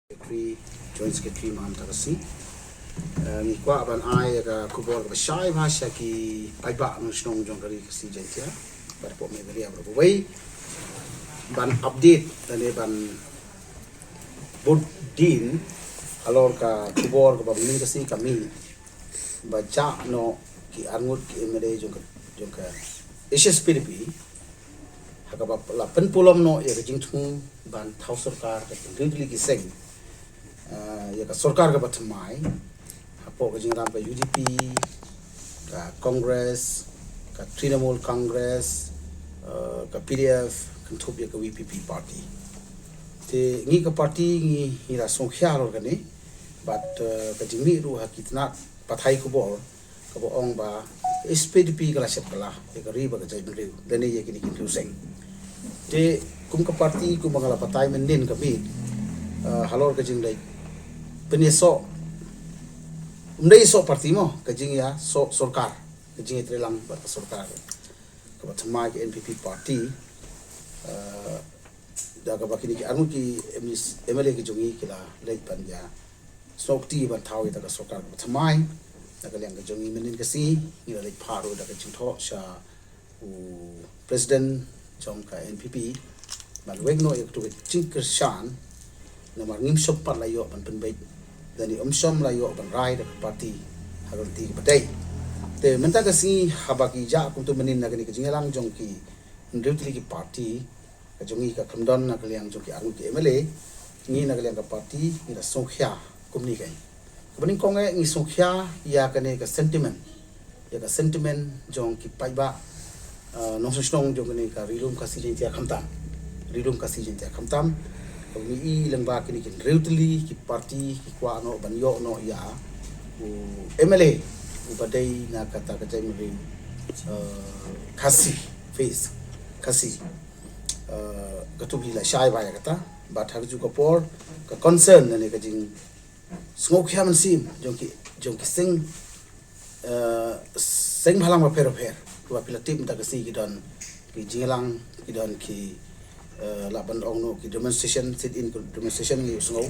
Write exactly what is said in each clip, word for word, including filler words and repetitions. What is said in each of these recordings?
Secretary, Joint Secretary Ma'am Takasi. Eh, ngi kwah ban ai ka khubor kaba shai bha sha ki paidbah nongshong jong ka ri Khasi Jaiñtia bad pok Meghalaya bad kawei ban update lane ban bud dien halor ka khubor kaba mynnin ka sngi ka mih ba jah noh ki arngut ki M L A jong ka, jong ka H S P D P, ha kaba la pynpulom noh ïa ka jingthmu ban thaw sorkar ka jingtylli ki seng, eh, ïa ka sorkar kaba thymmai hapoh ka jingïalam ka U D P, ka Congress, ka Trinamool Congress, eh, ka P D F, kynthup ïa ka V P P party. Te ngi ka party ngi, ngi la sngewkhia halor kane bad, eh, ka jingmih ruh ha ki tnat pathai khubor kaba ong ba H S P D P ka la shet kylla ïa ka ri bad ka jaitbynriew lane ïa kine ki hynriew seng. Te kum ka party, kumba nga la batai mynnin ka mih, eh, halor ka jingleit pynïasoh, ym dei ïasoh party mo, ka jingïasoh sorkar, ka jingïatreilang bad ka sorkar kaba thymmai ka N P P party, eh, da kaba kine ki arngut ki M L A ki jong ngi ki la leit ban ïa snoh kti ban thaw ïa ka sorkar kaba thymmai. Na ka liang ka jong ngi mynnin ka sngi ngi la leit phah ruh da ka jingthoh sha u president jong ka N P P ban weng noh ïa katu ka jingkyrshan, namar ngim shym pat la ïoh ban pynbeit lane ym shym la ïoh ban rai da ka party ha ka lynti kaba dei. Te mynta ka sngi haba ki jah kumtu mynnin na kane ka jingïalang jong ki hynriew tylli ki party, ka jong ngi ka khlem don na ka liang jong ki arngut ki M L A, ngi na ka liang ka party ngi la sngewkhia kumne kein. Kaba nyngkong eh ngi sngewkhia ïa kane ka sentiment, ïa ka sentiment jong ki paidbah, eh, nongshong shnong jong kane ka Ri Lum Khasi Jaiñtia khamtam, Ri Lum Khasi Jaiñtia khamtam. Kaba ngi i lyngba kine ki hynriew tylli ki party ki kwah noh ban ïoh noh ïa u M L A uba dei na kata ka jaitbynriew, eh, Khasi, face Khasi. Eh, katu phi la shai bha ïa kata, bad ha kajuh ka por ka concern lane ka jingsngewkhia mynsiem jong ki, jong ki seng, eh, seng bhalang bapher bapher, kiba phi la tip mynta ka sngi ki don ki jingïalang, ki don ki, eh, lah ban ong noh ki demonstration, sit-in demonstration ngi sngew,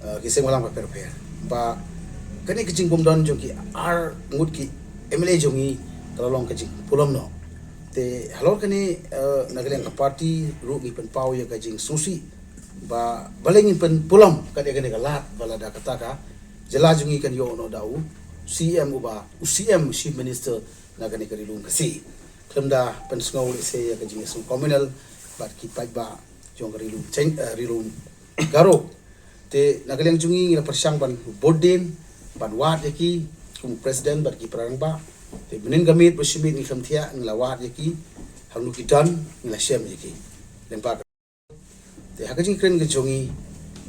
eh, ki seng bhalang bapher bapher. Ba kane ka jingbymdon jong ki arngut ki M L A jong ngi ka la long ka jingpulom noh. Te halor kane, eh, na ka liang ka party ruh ngi pynpaw ïa ka jingsngewsih ba balei ngin pynpulom kat ïa kane ka lad ba lada kata ka jylla jong ngi kan ïoh noh da u C M uba, u C M, Chief Minister na kane ka Ri Lum Khasi. Khlem da pynsngew lehse ïa ka jingsngew communal bad ki paidbah jong ka Ri Lum Jaiñ-, eh, Ri Lum Garo. Te na ka liang jong ngi ngi la pyrshang ban bud dien, ban wad ïa ki kum president bad ki para rangbah. Te mynnin ka miet bad shi miet ngi khlem thiah, ngi la wad ïa ki, hangno ki don ngi la shem ïa ki. Lyngba ka, te ha ka jingkren ka jong ngi,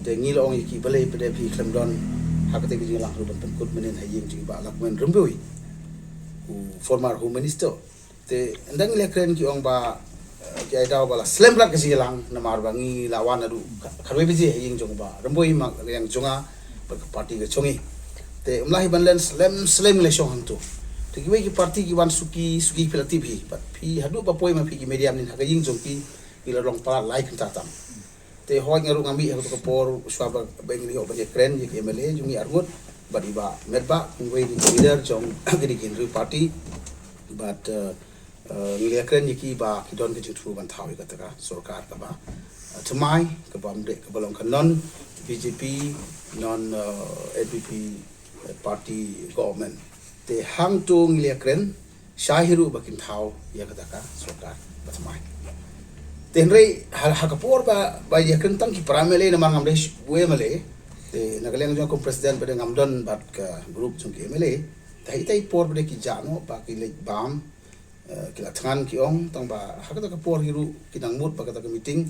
te ngi la ong ïa ki balei pat de phi khlem don ha kata ka jingïalang ruh ban pynkut mynnin ha ïing jong i Bah Lahkmen Rymbui, u former Home Minister. Te ynda ngi la kren ki ong ba, eh, ki ai daw ba la slem palat ka jingïalang namar ba ngi la wan naduh kha-, khatwei baje ha ïing jong u Bah Rymbui, ma ka liang jong nga bad ka party ka jong ngi. Te ym lah hi ban len slem slem ngi la shong hangto. Te kiwei ki party ki wan suki suki, phi la tip hi. Bad phi haduh ba poi ma phi ki media mynnin ha ka ïing jong ki, ngi la long palat lai kynta tam. Te hooid nga ruh nga mih ha kato ka por shuwa ba, ba ngi la ïoh ban ïakren ïa ki M L A jong ngi arngut bad i Bah Metbah, uwei na ki leader jong kine ki hynriew party. Bad, eh, eh, ngi la ïakren ïa ki ba ki don ka jingthmu ban thaw ïa kata ka sorkar kaba, eh, thymmai, kaba ym dei, kaba long ka non B J P, non, eh, N P P, eh, party government. Te hangto ngi la ïakren shai hi ruh ba kin thaw ïa kata ka sorkar ba thymmai. Te hynrei ha, ha ka por ba, ba ïakren tang ki para M L A namar ngam dei sh-, u M L A. Te na ka liang jong nga kum president pat de ngam don bad ka group jong ki M L A. Te ha itei i por pat de ki jah noh ba ki leit bam, eh, ki la thngan ki ong, tang ba ha kata ka por hi ruh ki nang mut ba kata ka meeting,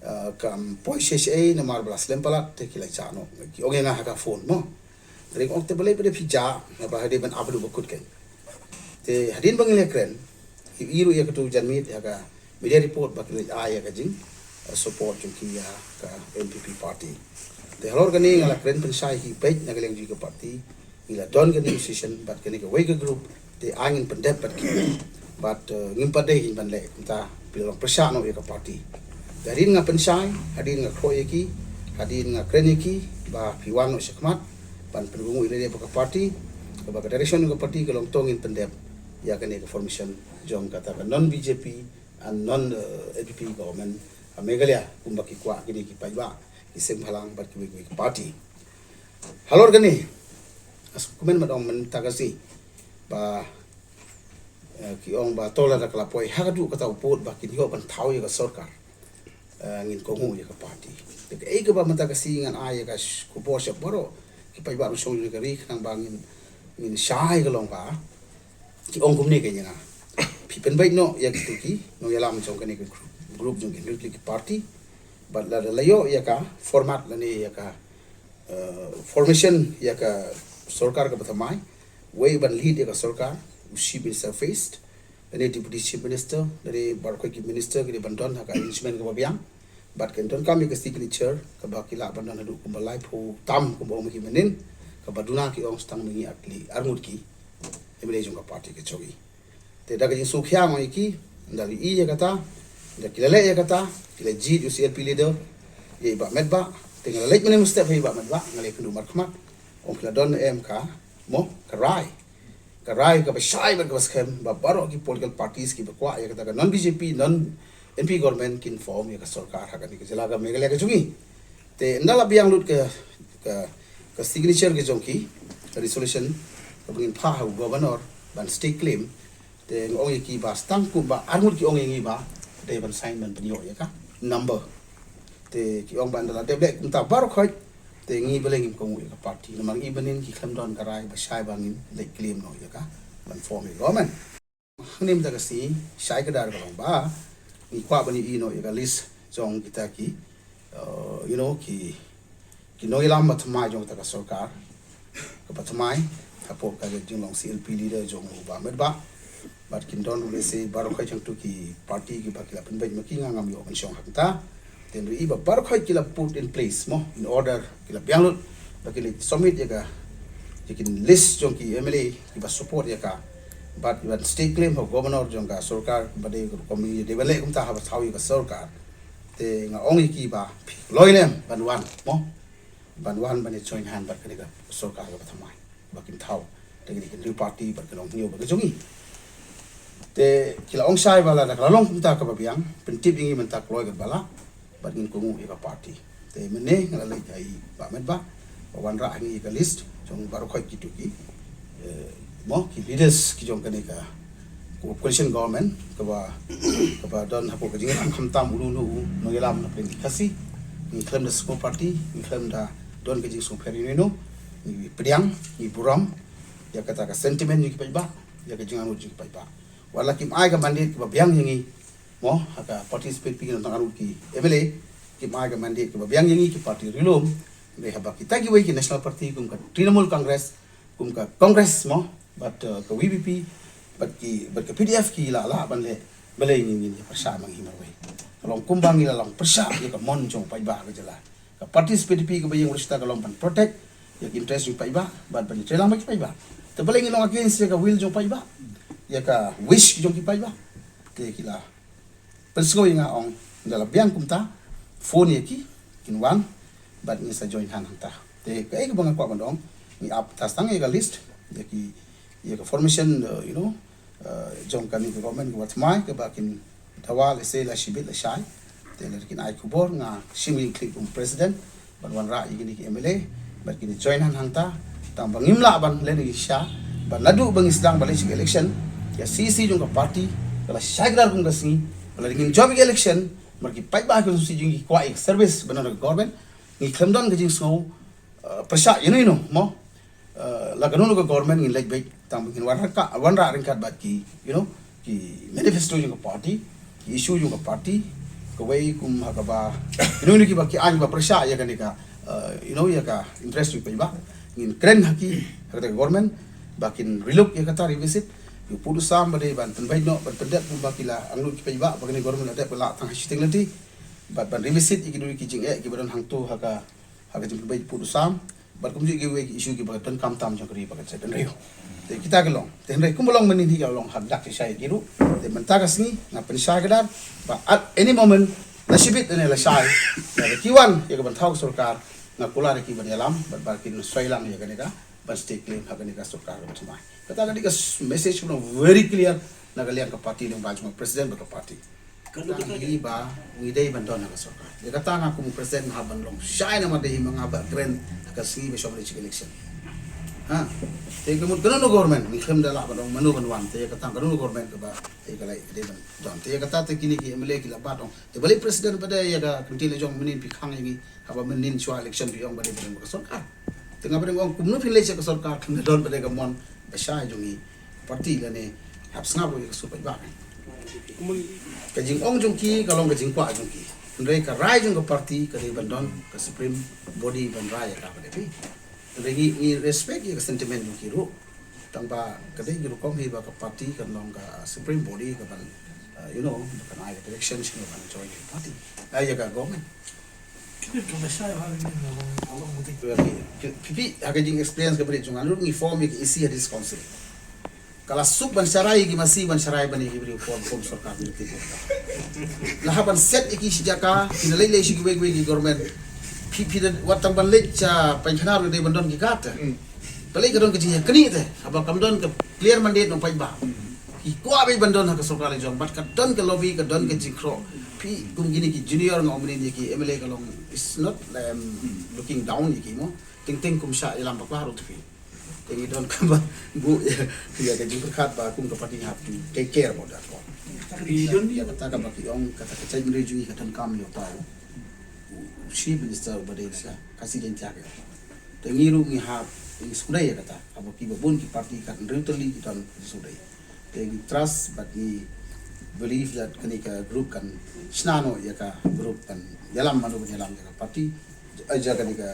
eh, kam poi shisha namar ba la slem palat, te ki la jah noh. Ki ong ïa nga ha ka phone mo. Te nga ong te balei pat de phi jah, naba ha dei ban ap haduh ba kut kein. Te hadien ba ngi la ïakren, i, i ruh ïa katu janmiet ha ka media report ba ki la ai ïa ka jing, eh, support jong ki ïa ka N P P party. Te halor kane nga la kren pynshai hi peit na ka liang jong ka party, ngi la don ka negotiation bad kane kawei ka group, te ai ngin pyndep bad ki. Bad, eh, ngim pat dei hi ban leh kumta, phi la long pyrshah noh ïa ka party. Te hadien nga pynshai, hadien nga khroh ïa ki, Hadien nga kren ïa ki ba phi wan noh shakhmat ban pynrung ïa lade bad ka party, kaba ka direction ka party ka long to ngin pyndep ïa kane ka formation jong kata ka non B J P and non, eh, N P P government ha Meghalaya, kumba ki kwah kine ki paidbah, ki seng bhalang bad kiwei kiwei ki party. Halor kane, as kumne mynta ka sngi ba, eh, ki ong ba to lada ka la poi ha kaduh kata u pud ba kin ïoh ban thaw ïa ka sorkar. Eh, ngin kohnguh ïa ka party. Te kaei kaba mynta ka sngi ngan ai ïa ka sh-, khubor sha baroh ki paidbah ruh shong jong ka ri, khnang ba ngin, ngin shai ka long ba ki ong kumne ka ïa nga. Phi pynbeit noh ïa kitu ki nongïalam jong kane ka group, group jong ki hynriew tylli ki party. Bad lada la ïoh ïa ka format lane ïa ka, eh, formation ïa ka sorkar kaba thymmai, wei ban lead ïa ka sorkar, u Chief Minister first, lane Deputy Chief Minister, lane baroh ki minister ki dei ban don ha ka arrangement kaba biang. Bad kin donkam ïa ka signature kaba ki lah ban don haduh kumba laiphew tam kumba ong ki mynnin, kaba duna ki ong tang ma ngi ar tylli ar ngut ki M L A jong ka party ka jong ngi. Te da ka jingsngewkhia nga ong ïa ki, nda la ïohi ïa kata, nda ki la leh ïa kata, ki la jied ïa u C L P leader ïa i Bah Metbah. Te nga la leit mynne mynstep ha i Bah Metbah, nga la ïakynduh markhmat, ong ki la don em ka, mo, ka rai, ka rai kaba shai bad kaba skhem ba baroh ki political parties kiba kwah ïa kata ka non B J P, non N P government kin form ïa ka sorkar ha kane ka jylla ka Meghalaya ka jong ngi. Te ynda la biang lut ka, ka, ka signature ka jong ki, ka resolution kaba ngin phah ha u governor ban stay claim. Te nga ong ïa ki ba tang kumba ar ngut ki ong ïa ngi ba dei ban sign ban pynïoh ïa ka number. Te ki ong ba ynda la dep leh kumta baroh khoit, te ngi balei ngim kohnguh ïa ka party. Namar ngi mynnin ki khlem don ka rai ba shai ba ngin leit claim noh ïa ka ban form ïa ka government. Hangne mynta ka sngi, shai kdar ka long ba ngi kwah ban ïohi noh ïa ka list jong kita ki, uh, you know, ki, ki nongïalam ba thymmai jong kata ka sorkar kaba thymmai, hapoh ka jinglong C L P leader jong u Bah Metbah. Bad kin don ruh lehse baroh khoit jong kitu ki party kiba ki la pynbeit ma ki, nga ngam ïoh ban shong hangta. Te ngi ïohi ba baroh khoit ki la put in place mo, in order, ki la biang lut ba ki la submit ïa ka, ïa ki list jong ki M L A kiba support ïa ka. Bad kiba stay claim ha u governor jong ka sorkar, ba dei ka rukom ïa dei ban leh kumta haba thaw ïa ka sorkar. Te nga ong ïa ki ba phi kloi lem ban wan mo, ban wan ban ïa join hand bad kane ka sorkar kaba thymmai ba kin thaw da kine ki hynriew party bad ka long hynñiew bad ka jong ngi. Te ki la ong shai ba lada ka la long kumta kaba biang, pyntip ïa ngi mynta kloi katba lah bad ngin kohnguh ïa ka party. Te mynne nga la leit ha i Bah Metbah ba wanrah ha ngi ïa ka list jong baroh khoit kitu ki, eh, mo, ki leaders ki jong kane ka coalition government kaba, kaba don hapoh ka jingïalam khamtam u nongïalam na pdeng ki Khasi. Ngi khlem da sngewparty, ngi khlem da don ka jingsngewpher ïano ïano, ngi pdiang, ngi burom ïa kata ka sentiment jong ki paidbah, ïa ka jingangnud jong ki paidbah. Wat la kim ai ka mandate kaba biang ïa ngi mo, ha ka participate phi ki nongtang arngut ki M L A, kim ai ka mandate kaba biang ïa ngi ki party ri lum. Hynrei haba kita kiwei ki national party kum ka Trinamool Congress, kum ka Congress mo, bad, uh, ka V P P, bad ki, bad ka P D F ki la lah ban leh, balei ngin, ngin ïa pyrshah ma ngi marwei? Ka long kumba ngi la long pyrshah ïa ka mon jong u paidbah ka jylla. Ka participatory kaba ïeng u Rishta ka long ban protect ïa ki interest jong u paidbah bad ban ïatreilang bad ki paidbah. Te balei ngi long against ïa ka will jong u paidbah, ïa ka wish jong ki paidbah? Te ki la pynsngew ïa nga, ong ynda la biang kumta, phone ïa ki, kin wan bad ngin sa join hand hangta. Te kaei kaba nga kwah ban ong, ngi ap tang ïa ka list ïa ki, ïa ka formation, uh, you know, uh, jong kane ka government kaba thymmai kaba kin dawa lehse la shibit la shai. Te lada kin ai khubor, nga shim ïa ki kum president ban wanrah ïa kine ki M L A bad kin join hand hangta, tang ba ngim lah ban leh ïa ki sha, ba naduh ba ngi sdang ban leit sha election, ïa C C jong ka party ka la shai kdar kum ka sngi, ba lada ngin jop ïa ki election, namar ki paidbah ki constituency jong ngi ki kwah ïa ka service ban don ha ka government. Ngi khlem don ka jingsngew, uh, pyrshah ïano ïano mo. Uh, la kano kano ka government ngin leit beit tang ba ngin wanrah ka, wanrah ryngkat bad ki, you know, ki manifesto jong ka party, ki issue jong ka party, kawei kum ha kaba, you know, ïano ïano kiba ki aiñ ba pyrshah ïa kane ka, uh, you know, ïa ka interest jong ki paidbah, ngin kren ha ki, ha kata ka government ba kin relook ïa kata, revisit ïa u pud u sam ba dei ban pynbeit noh, ban pyndep kumba ki la angnud ki paidbah ba kane ka government la dep ba la tang ha shiteng lynti, bad ban revisit ïa kino kino ki jingeh kiba don hangto ha ka, ha ka jingpynbeit pud u sam, bad kumjuh kiwei ki issue kiba donkam tam jong ka ri bad ka jaitbynriew. Te kita ki long. Te hynrei kumba long mynhynnin hi ka long ha dak ki shai ki ruh. Te mynta ka sngi nga pynshai kdar ba at any moment Na shibit ne la shai. Na ki wan ïa ka ban thaw ka sorkar, nga kular ïa ki ban ïalam bad ba kin soi lang ïa kane ka ban stake claim ha kane ka sorkar kaba thymmai. Kata kane ka message kano very clear na ka liang ka party lyngba jong president bad ka party. Kata ngi ba ngi dei ban don ha ka sorkar. Ïa kata nga kum president nga hap ban long shai namar dei ma nga ba kren ha ka sngi ba shong election. Ha. Te ka mut kano government ngi khlem da lah ban ong mano ban wan, te ïa kata kano government kaba te ka lai ka dei ban don. Te ïa kata te kine ki M L A ki la bat ong. Te balei president ba dei ïa ka kynti la jong mynnin phi khang ïa ngi. Haba mynnin shwa election phi ong ba dei ba don ka sorkar. Te nga ba dei ong kumno phi leit sha ka sorkar khlem da don ba dei ka mon ba shai jong ngi. Party lane hap sngap ïa ka sur paidbah. Ka jingong jong ki ka long ka jingkwah jong ki. Hynrei ka rai jong ka party ka dei ban don ka supreme body ban rai ïa ka ba dei phi. Hynrei ngi, ngi respect ïa ka sentiment jong ki ruh. Tang ba ka dei ki rukom hi ba ka party kan long ka supreme body ka ban, uh, you know, ba kan ai ka direction sha ka ban join ka party. Ai ïa ka government. Phi, phi, ha ka jing experience ka bri jong nga ruh ngi form ïa ka E C ha District Council. Ka la suk ban sharai ïa ki masi ban sharai ban ïa ki briew form, form sorkar ni ki. La ha ban set ïa ki shi jaka, ki na leit leit shi kiwei kiwei ki government. Phi, phi da wat tang ban leit sha Pynkhynñiar ruh dei ban don ki card te. Balei ka don ka jingïaknieh te, haba kam don ka clear mandate na u paidbah. Ki kwah beit ban don ha ka sorkar la jong, bad ka don ka lobby, ka don ka jingkhroh. Phi kum kine ki junior nga ong mynnin ïa ki M L A ka long is not, um, looking down ïa ki mo. Teng teng kum shah ïalam bakla ruh te phi. Te ngi don kaba buh ïa ka jingpyrkhat ba kum ka party ngi hap to take care about that one. Ïa kata kaba ki ong kata ka jaitbynriew jong ngi ka donkam ïa uta u Chief Minister uba dei na ka Khasi Jaiñtia ka. Te ngi ruh ngi hap ngi sngewdei ïa kata. Haba kiba bun ki party kat hynriew tylli ki don ki sngewdei. Te ngi trust bad ngi believe that kane ka group kan shna noh ïa ka group kan ïalam mano ban ïalam ïa ka party, eh, ïa kane ka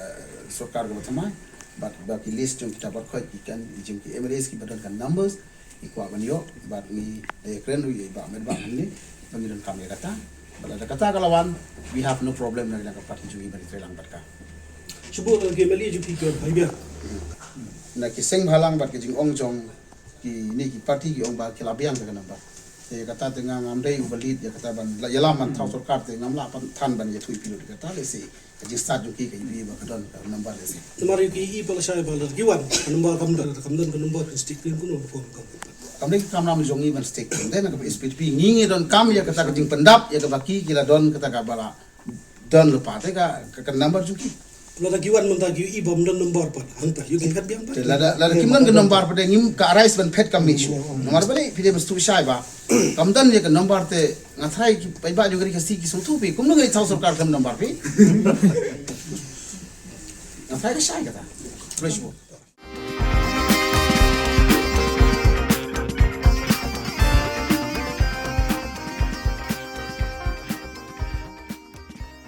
sorkar kaba thymmai. Bad ba ki list jong kita barkhot ki kan, jong ki M L As kiba don ka numbers, ngi kwah ban ïoh, bad ngi da ïakren ruh ïa i Bah Metbah hangne ba ngi donkam ïa kata. Bad lada kata ka la wan, we have no problem na ka party jong ngi ban trei lang bad ka. Shu buh na ki M L A jong phi ki ong bha biang. Na ki seng bhalang bad ki jingong jong kine ki party ki ong ba ki la biang ka number. Te kata te nga ngam dei uba lead ïa kata ban la ïalam ban thaw sorkar te ngam lah ban than ban ïathuh phi lut kata lehse. Ka jingstad jong ki ka ïohi ba ka don ka number lehse. Namar ïa ki i ba la shai ba la ki wan ka number kam don, kam don ka number kan stick pin kumno ba form kam. Kam dei ka kamram jong ngi ban stick pin. Te na ka S P D P ngi ngi donkam ïa kata ka jingpyndap ïa kaba ki ki la don kata kaba la don lypa te ka, ka, ka number jong ki. Lada ki wan mynta ki i bym don number pat hangta ïoh ki phet biang pat. Te lada, lada kim don ka number pat te ngim ka arise ban phet kam issue. Namar balei phi dei ban sngewthuh shai ba kam don ïa ka number te nga tharai ki paidbah jong ka ri Khasi ki sngewthuh phi kumno ngi thaw sorkar khlem number phi. Nga tharai ka shai kata. Fresh vote.